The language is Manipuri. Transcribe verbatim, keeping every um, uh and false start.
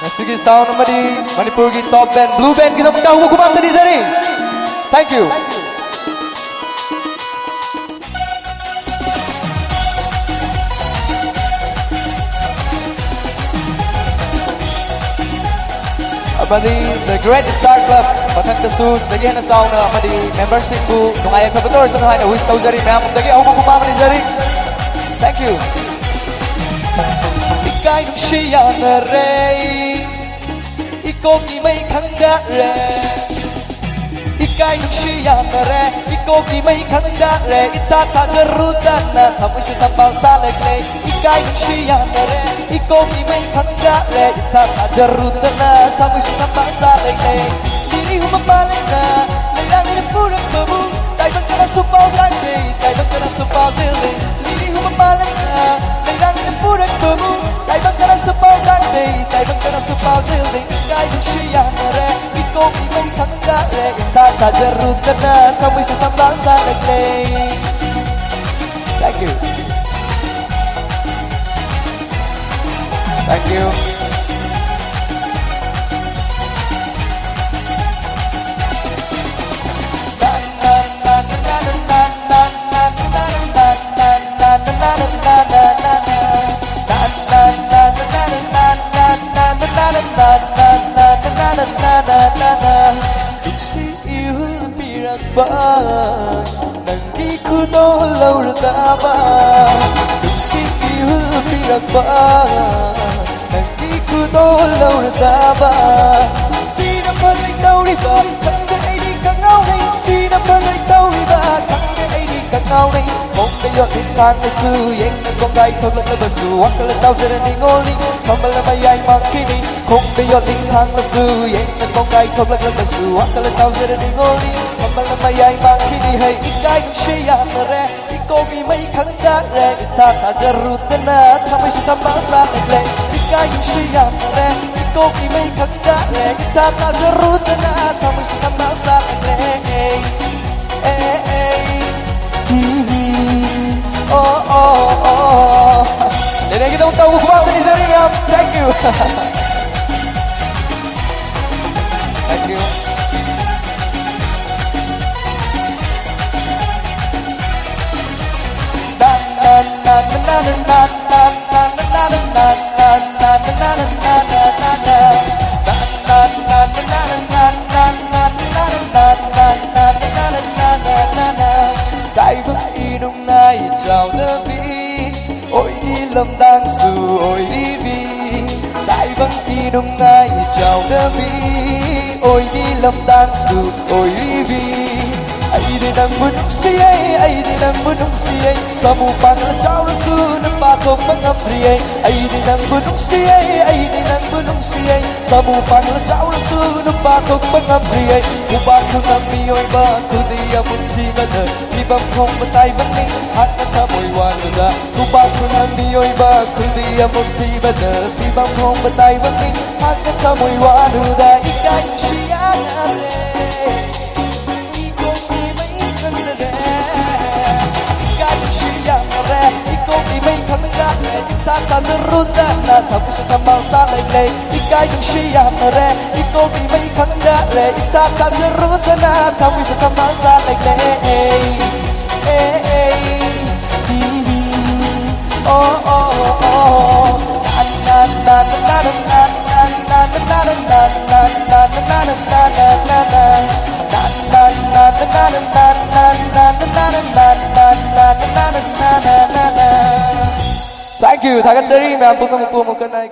ꯉꯁꯤꯒꯤ sound ꯑꯃꯗꯤ ꯃꯅꯤꯄꯨꯔꯒꯤ top band Blue Bandꯒꯤꯗꯃꯛꯇ ꯑꯍꯧꯕ ꯈꯨꯕꯥꯛꯇ ꯅꯤꯖꯔꯤ꯫ Thank you. ꯑꯃꯗꯤ The Great Star Club ꯃꯊꯛꯇꯁꯨ ꯁꯤꯗꯒꯤ ꯍꯦꯟꯅ ꯆꯥꯎꯅ ꯑꯃꯗꯤ memberꯁꯤꯡꯕꯨ ꯅꯨꯡꯉꯥꯏ ꯌꯥꯏꯐꯕ ꯇꯧꯔꯁꯅꯨ ꯍꯥꯏꯅ wish ꯇꯧꯖꯔꯤ꯫ ꯃꯌꯥꯝꯗꯒꯤ ꯑꯍꯧꯕ ꯈꯨꯕꯥꯛ ꯑꯃ ꯅꯤꯖꯔꯤ꯫ Thank you. ꯏꯀꯥꯏ ꯅꯨꯡꯁꯤ ꯌꯥꯅꯔꯦ, ꯏꯀꯣꯛꯀꯤ ꯃꯩ ꯈꯪꯗꯔꯦ꯫ ꯏꯀꯥꯏ ꯅꯨꯡꯁꯤ ꯌꯥꯅꯔꯦ, ꯏꯀꯣꯛꯀꯤ ꯃꯩ ꯈꯪꯗꯔꯦ꯫ ꯏꯊꯥ ꯊꯥꯖꯔꯨꯗꯅ ꯊꯃꯣꯏꯁꯦ ꯊꯝꯕꯥꯜ ꯁꯥꯠꯂꯛꯂꯦ꯫ ꯏꯀꯥꯏ ꯅꯨꯡꯁꯤ ꯌꯥꯅꯔꯦ, ꯏꯀꯣꯛꯀꯤ ꯃꯩ ꯈꯪꯗꯔꯦ꯫ ꯏꯊꯥ ꯊꯥꯖꯔꯨꯗꯅ ꯊꯃꯣꯏꯁꯦ ꯊꯝꯕꯥꯜ ꯁꯥꯠꯂꯛꯂꯦ꯫ ꯂꯤꯔꯤ ꯍꯨꯝꯕ ꯄꯥꯜꯂꯦꯅ ꯂꯩꯔꯥꯡꯅ ꯄꯨꯔꯛꯄꯕꯨ ꯇꯥꯏꯕꯪ ꯀꯅꯥꯁꯨ ꯄꯥꯎ ꯇꯥꯗꯦ, ꯇꯥꯏꯕꯪ ꯀꯅꯥꯁꯨ ꯄꯥꯎ ꯇꯥꯗꯦ꯫ ꯂꯤꯔꯤ ꯍꯨꯝꯕ ꯄꯥꯜꯂꯦꯅ ꯂꯩꯔꯥꯡꯅ ꯄꯨꯔꯛꯄꯕꯨ ꯇꯥꯏꯕꯪ ꯀꯅꯥꯁꯨ ꯄꯥꯎ ꯇꯥꯗꯦ, ꯇꯥꯏꯕꯪ ꯀꯅꯥꯁꯨ ꯄꯥꯎ ꯇꯥꯗꯦ꯫ ꯏꯀꯥꯏ ꯅꯨꯡꯁꯤ ꯌꯥꯅꯔꯦ, ꯏꯀꯣꯛꯀꯤ ꯃꯩ ꯈꯪꯗꯔꯦ꯫ ꯏꯊꯥ ꯊꯥꯖꯔꯨꯗꯅ ꯊꯃꯣꯏꯁꯦ ꯊꯝꯕꯥꯜ ꯁꯥꯠꯂꯛꯂꯦ꯫ Thank you. Thank you. ꯅꯨꯡꯁꯤ ꯏꯍꯨꯜ ꯄꯤꯔꯛꯄ ꯅꯪꯒꯤ ꯈꯨꯗꯣꯜ ꯂꯧꯔꯗꯕ, ꯅꯨꯡꯁꯤ ꯏꯍꯨꯜ ꯄꯤꯔꯛꯄ ꯅꯪꯒꯤ ꯈꯨꯗꯣꯜ ꯂꯧꯔꯗꯕ꯫ ꯁꯤꯅ ꯐꯖꯩ ꯇꯧꯔꯤꯕ ꯈꯪꯗꯦ ꯑꯩꯗꯤ ꯈꯪꯍꯧꯔꯦ, ꯁꯤꯅ ꯐꯖꯩ ꯇꯧꯔꯤꯕ ꯈꯪꯗꯦ ꯑꯩꯗꯤ ꯈꯪꯍꯧꯔꯦ꯫ ꯈꯣꯡꯗ ꯌꯣꯠꯂꯤ ꯊꯥꯡꯅꯁꯨ ꯌꯦꯡꯅ ꯀꯣꯡꯒꯥꯏ ꯊꯣꯛꯂꯛꯂꯕꯁꯨ ꯋꯥꯈꯜ ꯇꯥꯎꯖꯔꯅꯤ ꯉꯣꯜꯂꯤ ꯈꯝꯕꯜ ꯃꯌꯥꯏ ꯃꯥꯡꯈꯤꯅꯤ꯫ ꯈꯣꯡꯗ ꯌꯣꯠꯂꯤ ꯊꯥꯡꯅꯁꯨ ꯌꯦꯡꯅ ꯀꯣꯡꯒꯥꯏ ꯊꯣꯛꯂꯛꯂꯕꯁꯨ ꯋꯥꯈꯜ ꯇꯥꯎꯖꯔꯅꯤ ꯉꯣꯜꯂꯤ ꯈꯝꯕꯜ ꯃꯌꯥꯏ ꯃꯥꯡꯈꯤꯅꯤ꯫ ꯍꯩ ꯏꯀꯥꯏ ꯅꯨꯡꯁꯤ ꯌꯥꯅꯔꯦ, ꯏꯀꯣꯛꯀꯤ ꯃꯩ ꯈꯪꯗꯔꯦ꯫ ꯏꯊꯥ ꯊꯥꯖꯔꯨꯗꯅ ꯊꯃꯣꯏꯁꯤ ꯊꯝꯕꯥꯜ ꯁꯥꯠꯂꯛꯂꯦ꯫ ꯏꯀꯥꯏ ꯅꯨꯡꯁꯤ ꯌꯥꯝꯗ꯭ꯔꯦ, ꯏꯀꯣꯛꯀꯤ ꯃꯩ ꯈꯪꯗꯔꯦ꯫ ꯏꯊꯥ ꯊꯥꯖꯔꯨꯗꯅ ꯊꯃꯣꯏꯁꯤ ꯊꯝꯕꯥꯜ ꯁꯥꯠꯂꯛꯂꯦ꯫ ꯑꯦ, ꯑꯦ, ꯎꯝ, ꯎꯝ, ꯑꯣ, ꯑꯣ, ꯑꯣ꯫ ꯅꯦꯅꯦꯒꯤꯗꯃꯛ ꯇꯧꯕ ꯈꯨꯕꯥꯛꯇ ꯅꯤꯖꯔꯤ ꯃꯌꯥꯝ꯫ Thank you꯫ ꯇꯥꯏꯕꯪ ꯏꯅꯨꯡꯉꯥꯏ ꯆꯥꯎꯗꯕꯤ, ꯑꯣꯏꯔꯤ ꯂꯝꯗꯥꯡꯁꯨ ꯑꯣꯏꯔꯤꯕꯤ꯫ ꯇꯥꯏꯕꯪ ꯏꯅꯨꯡꯉꯥꯏ ꯆꯥꯎꯗꯕꯤ, ꯑꯣꯏꯔꯤ ꯂꯝꯗꯥꯡꯁꯨ ꯑꯣꯏꯔꯤꯕꯤ꯫ ꯑꯩꯗꯤ ꯅꯪꯕꯨ ꯅꯨꯡꯁꯤꯌꯦ, ꯑꯩꯗꯤ ꯅꯪꯕꯨ ꯅꯨꯡꯁꯤꯌꯦ꯫ ꯁꯥꯃꯨ ꯄꯥꯡꯒꯜ ꯆꯥꯎꯔꯁꯨ ꯅꯨꯄꯥ ꯊꯣꯛꯄ ꯉꯝꯗ꯭ꯔꯤꯌꯦ꯫ ꯑꯩꯗꯤ ꯅꯪꯕꯨ ꯅꯨꯡꯁꯤꯌꯦ, ꯑꯩꯗꯤ ꯅꯪꯕꯨ ꯅꯨꯡꯁꯤꯌꯦ꯫ ꯁꯥꯃꯨ ꯄꯥꯡꯒꯜ ꯆꯥꯎꯔꯁꯨ ꯅꯨꯄꯥ ꯊꯣꯛꯄ ꯉꯝꯗ꯭ꯔꯤꯌꯦ꯫ ꯈꯨꯕꯥꯛ ꯈꯨꯅꯝ ꯃꯤꯑꯣꯏꯕ ꯈꯨꯗꯤ ꯑꯃꯨꯛ ꯊꯤꯕꯗ ꯐꯤꯕꯝ ꯍꯣꯡꯕ ꯇꯥꯏꯕꯪꯅꯤ ꯍꯥꯟꯅ ꯊꯃꯣꯏ ꯋꯥꯅꯨꯗ꯫ ꯈꯨꯕꯥꯛ ꯈꯨꯅꯝ ꯃꯤꯑꯣꯏꯕ ꯈꯨꯗꯤ ꯑꯃꯨꯛ ꯊꯤꯕꯗ ꯐꯤꯕꯝ ꯍꯣꯡꯕ ꯇꯥꯏꯕꯪꯅꯤ ꯍꯥꯟꯅ ꯊꯃꯣꯏ ꯋꯥꯅꯨꯗ꯫ ꯏꯀꯥꯏ ꯅꯨꯡꯁꯤ ꯌꯥꯅꯔꯦ, ꯏꯀꯣꯛꯀꯤ ꯃꯩ ꯈꯪꯗꯔꯦ꯫ ꯏꯀꯥꯏ ꯅꯨꯡꯁꯤ ꯌꯥꯅꯔꯦ, ꯏꯀꯣꯛꯀꯤ ꯃꯩ ꯈꯪꯗꯔꯦ꯫ ꯏꯊꯥ ꯊꯥꯖꯔꯨꯗꯅ ꯊꯃꯣꯏꯁꯨ ꯊꯝꯃꯜ ꯁꯥ ꯂꯩ ꯂꯩ꯫ ꯏꯀꯥꯏ ꯅꯨꯡꯁꯤ ꯌꯥꯅꯔꯦ, ꯏꯀꯣꯛꯀꯤ ꯃꯩ ꯈꯪꯗꯔꯦ꯫ ꯏꯊꯥ ꯊꯥꯖꯔꯨꯗꯅ ꯊꯃꯣꯏꯁꯨ ꯊꯝꯃꯜ ꯁꯥ ꯂꯩ ꯂꯩ꯫ ꯑꯦ, ꯑꯦ, ꯑꯦ꯫ ꯎꯝ, ꯑꯣ, ꯑꯣ, ꯑꯣ꯫ Thank you. ꯊꯥꯒꯠꯆꯔꯤ ꯃꯌꯥꯝ ꯄꯨꯝꯅꯃꯛꯄꯨ꯫ ꯑꯃꯨꯛ ꯀꯟꯅ ꯑꯩ